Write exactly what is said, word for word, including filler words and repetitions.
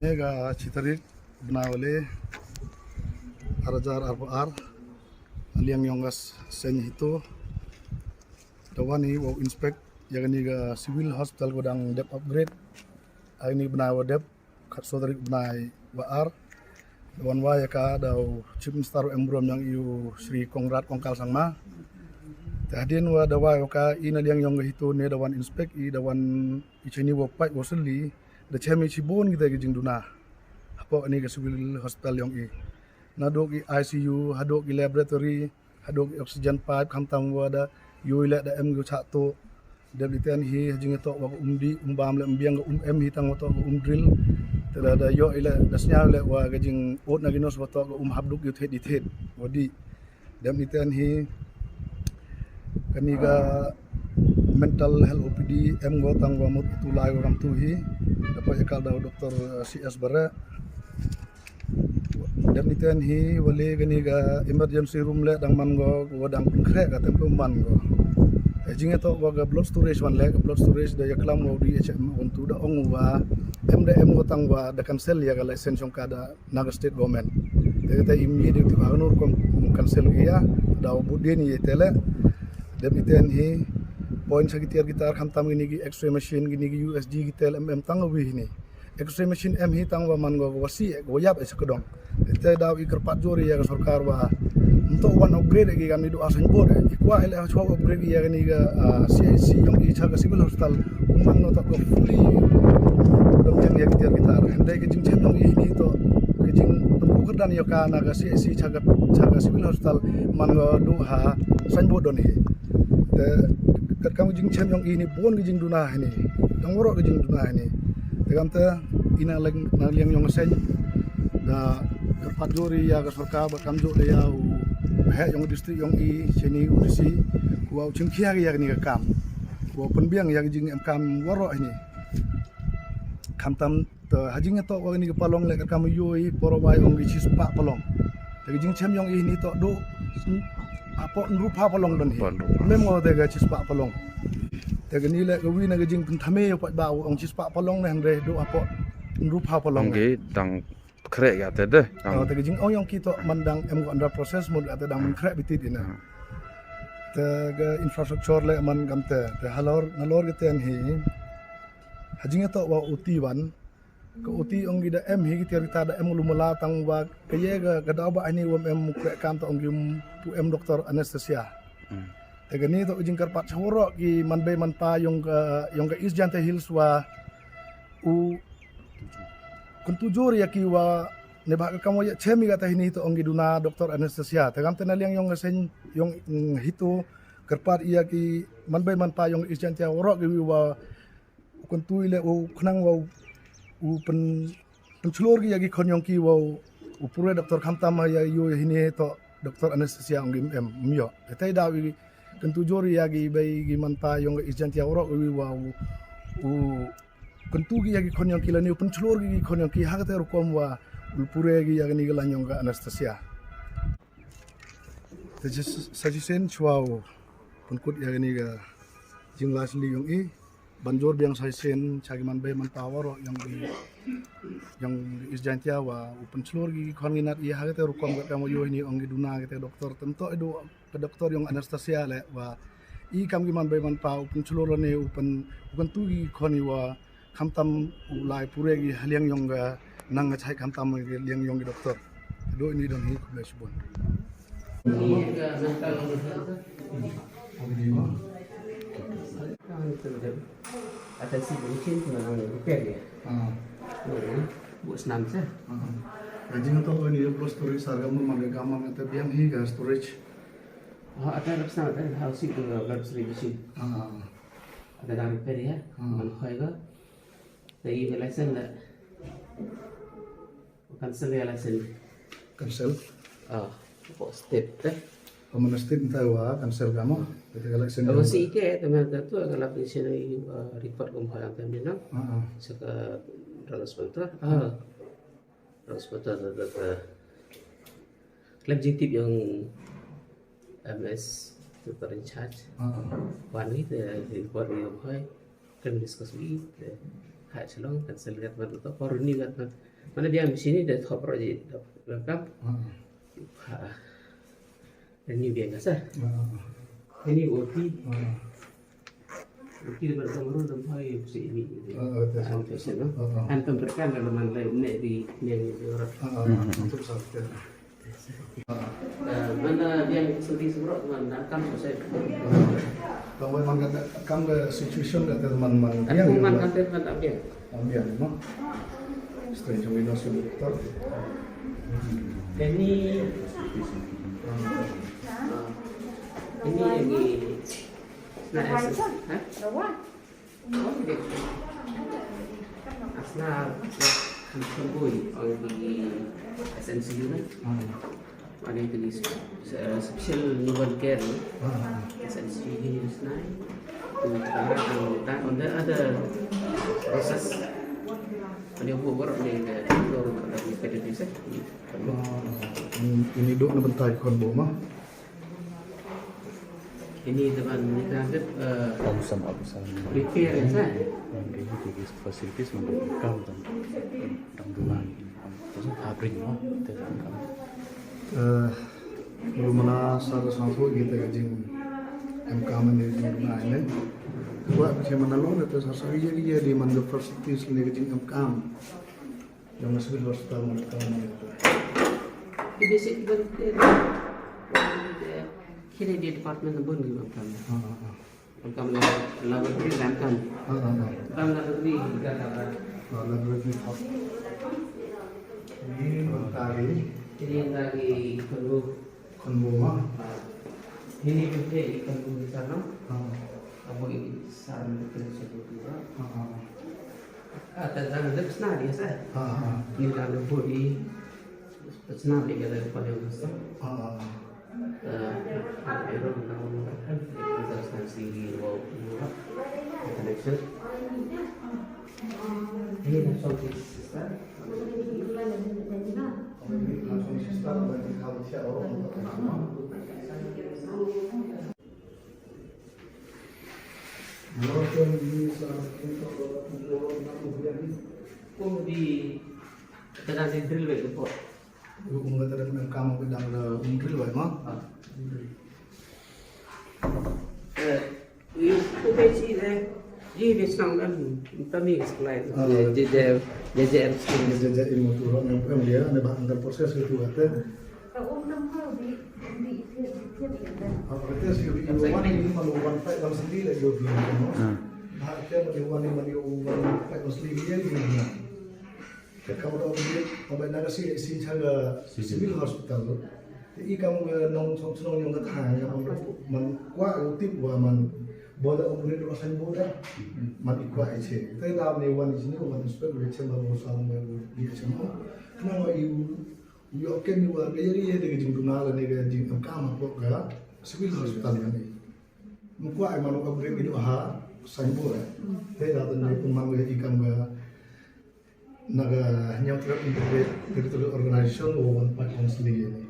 Ïa ka shi tarik bnai wa le ar hajar arphew ar, liang yong ka seng HITO da wan hi wow inspect ïa kani ka civil hospital ko dang dep upgrade. Ai ni bnai wa dep khatsaw tarik bnai wa ar. Da wan wa ïa ka da u Chief Minister em burom yong i u Shri Conrad Kongkal Sangma. Te hadien wa da wa ïa ka i na liang yong ka HITO ne da wan inspect i da wan i chini wa pait wa seli da chem i chibun kita ki jingduna. Hapoh ni ka civil hospital yong i. Naduh ki ICU, haduh ki laboratory, haduh ki oxygen pipe, khamtam wa da yoi leh da em ki chah to. Dep iten hi ha jingtoh wa ka um di, um bam leh um biang ka um em hi tang wa toh ka um drill. Te da da yo i leh da sñiaw leh wa ka jing ot na ki nurse wa toh ka um hap duk yu thet di thet wa di. Dep iten hi kani ka mental health OPD em go tang wa mut tu lai wa kam tu hi. Da pa ya kal da Dr. CS Bare. Dep iten hi wa le kani ka emergency room leh dang man go wa dang pynkhreh ka tempe man go. Jingtoh wa ka blood storage wan leh ka blood storage da ya klam wa DHM wan tu da ong wa em da em go tang wa da cancel ya ka license yong ka da na ka state government. Te kata im ye de tu ha nur kom cancel ya da wa budin ye tele. Dep iten hi point sa ki tiar ki tar khamtam kini ki X-ray machine kini ki USG ki tel em em tang wi ni. X-ray machine em hi tang wa man go wa si wa yap e sa ka dong. Te daw i kyrpad jur ya ka sorkar wa nto wan upgrade ki kami du asan bod i kwa ele ha chwa upgrade ya kani ka CIC yong i cha ka civil hospital. Man no ta ko fully dom jang ya ki tiar ki tar. Hende ki jing chen yong i ni to ki jing pun ku kerdan ya ka na ka CIC cha ka cha ka civil hospital man go du ha san bod don hi. Te kat kam ki jing chen yong i ni bon ki jing duna hi ni. Dang woro ki jing duna hi ni. Te kam te ina leng na liang yong sen da kyrpad jur ya ka sorkar ba kam jur da ya u heh yong district yong i chini u DC wa u chim khia ya ni ka kam wa pynbiang ya ka jing em kam woro hi ni. Khamtam te ha jingtoh wa ni ka palong leh ka kam yoi poro wai ong ki chispah palong. Te ka jingchem yong i ni toh du apo nrupa palong don hi. Mem ngo te ka chispah palong. Te ka ni leh ka wi na ka jing pynthame yo pat ba ong chispah palong ne hande du apo nrupa palong. Ong ki dang khreh ya te de. Te ka jing ong yong ki toh man dang em go under process mun ka te dang man khreh bitit ina. Te ka infrastructure leh man kam te te halor nalor ka ten hi. Ha jingtoh wa uti wan ka uti ong ki da em hi ki tiar kita da em lumala tang wa ka ye ka ka daw ba ani wa em kre kam ta ong ki pu em doktor anesthesia. Te ka ni to jing kyrpad chawro ki man bei man pa yong ka yong ka East Jaintia Hills wa u kuntu jur ya ki wa ne ba ka kam wa ya chemi ka ta hini to ong ki duna doktor anesthesia. Te kam te na liang yong ka sen yong HITO kyrpad ya ki man bei man pa yong East Jaintia woro ki wa u kyntu ile u khnang wa u pyn pynchlur ki ya ki khon yong ki wa u pure doktor khamtam ya yu ya hini to doktor anesthesia ong ki em myo. Te daw i kyntu jur ya ki bei ki man pa yong East Jaintia woro ki wa u kyntu ki ya ki khon yong ki la ni u pynchlur ki khon yong ki ha ka te rukom wa u pure ki ya ni ki la yong ka anesthesia. Te sa shisien chwa u pynkut ya ni ka jingla sli yong i ban jur biang sa shisien cha ki man bei man pa woro yong ki yong East Jaintia wa u pynchlur ki khon ngi nat i ha ka te rukom ka kam yo ni ong ki duna ka te doktor tento i du ka doktor yong anesthesia le wa i kam ki man bei man pa u pynchlur ne u pyn u kyntu ki khon i wa khamtam u lai pure ki ha liang yong ka nang ka chai khamtam ki liang yong ki doktor. Do ni dong hi khublei shibun. Ata si bunchin tu nang repair ya. Bu senam sa. Ka jing to ni blood storage sar ka mun man ka kam man ka biang hi ka storage. Ha ata rap sa ata ha si tu blood storage machine. Ata dang repair ya. Man khoi ka. Te i ka license la cancel ya license. Cancel. Ah, ko step te. Ko mana step nta wa cancel ka mo. Te ka license. Aba si ke te man ta tu ka lap ni sini report ko mpa yang te minang. Sa ka drug inspector. Ah. Drug inspector ta ta. Klem jingtip yong MS tu ta in charge. Wan ni te report ni yong hoi. Kan discuss wi te ha chalong kan sel gat man to por ni gat man. Mana biang sini da thop roji da lengkap. Ha. Ini biang kasa. Ini O T. O T da berkam ru da pai si ini. An tu sino. An temperkan dalam mandai ne di ne di orang. Mana biang sudi surok man dan kam sosai. Tong man kan kam da situation da man man biang. Man kan ter man biang. Ambian, no? Strange window solutor. Ini, ini lagi. Nah, ha? Oh, okay. Asna, asna, asna boy, oh, di S N C U na. Ada yang tulis uh, special newborn care ni. Essentially ni usnai. Tu kara ang ta on the other process. Ada buat work ni ke tu ada competitive eh. Ini duk na bentai kon bo ma. Ini depan ni kan uh, Awesome, awesome. Repair ya sa. Yang kayak gitu, facilities memberikan tentang dulang. Terus hapring no. Terus kan. Eh, lu mana sar sangsu kita ka jing M K man di jing na ini. Wa ke mana lo na te sar sar iya iya di man the first piece ni ka jing M K. Yang masih di hospital man ka man itu. Di basic ban te. Kini di department bun di M K. Ha ha ha. Kam la laboratory lam kam. Ha ha ha. Kam laboratory ka ka ba. Ha, laboratory thok. Ini mentari. Ini lagi perlu Kon bo ma. Ini betul ikan pun besar no. Ha. Kamu ini besar betul satu dua. Ha ha. Ada jangan lep snar ya saya. Ha ha. Ini dah lembut di snar di kata pada besar. Ha ha. Eh, ada orang tahu kan kita snar sini wow murah connection. Ini langsung di sister. Kung di kata di drill back report. Kung kata di kena kamu pedang da drill back ma. Ah, drill. Eh, you put it in there. Ji di sang dan tami sekelai. Ah. Ji je je je je je ilmu tu orang yang pun dia ada bahan proses itu kata. Ka um nam hau di di ipir ipir ipir. Ah, kata si yu wan ni man wan pai bang sendiri lah yu wan. Ah. Bah kata man yu wan ni man yu wan pai bang sendiri dia ni. Ka ka ba da operate, ka ba na ka si si cha ka civil hospital. Te i kam ka nong chong chnong yong ka thang ka man man kwah u tip wa man bo da operate wa san bo da. Man i kwah i che. Te da ne wan i chini wan inspect wa che man bo san bo di che mo. Kna wa i u yo ken wa ka ya ya de ka jingduna la ne ka jingkam ha pok ka civil hospital ya ne. Man kwah i man u operate i ha san bo da. Te da ne man wa i kam ka Na ka Hynñiewtrep Integrated Territorial Organization, o wan pat counseling.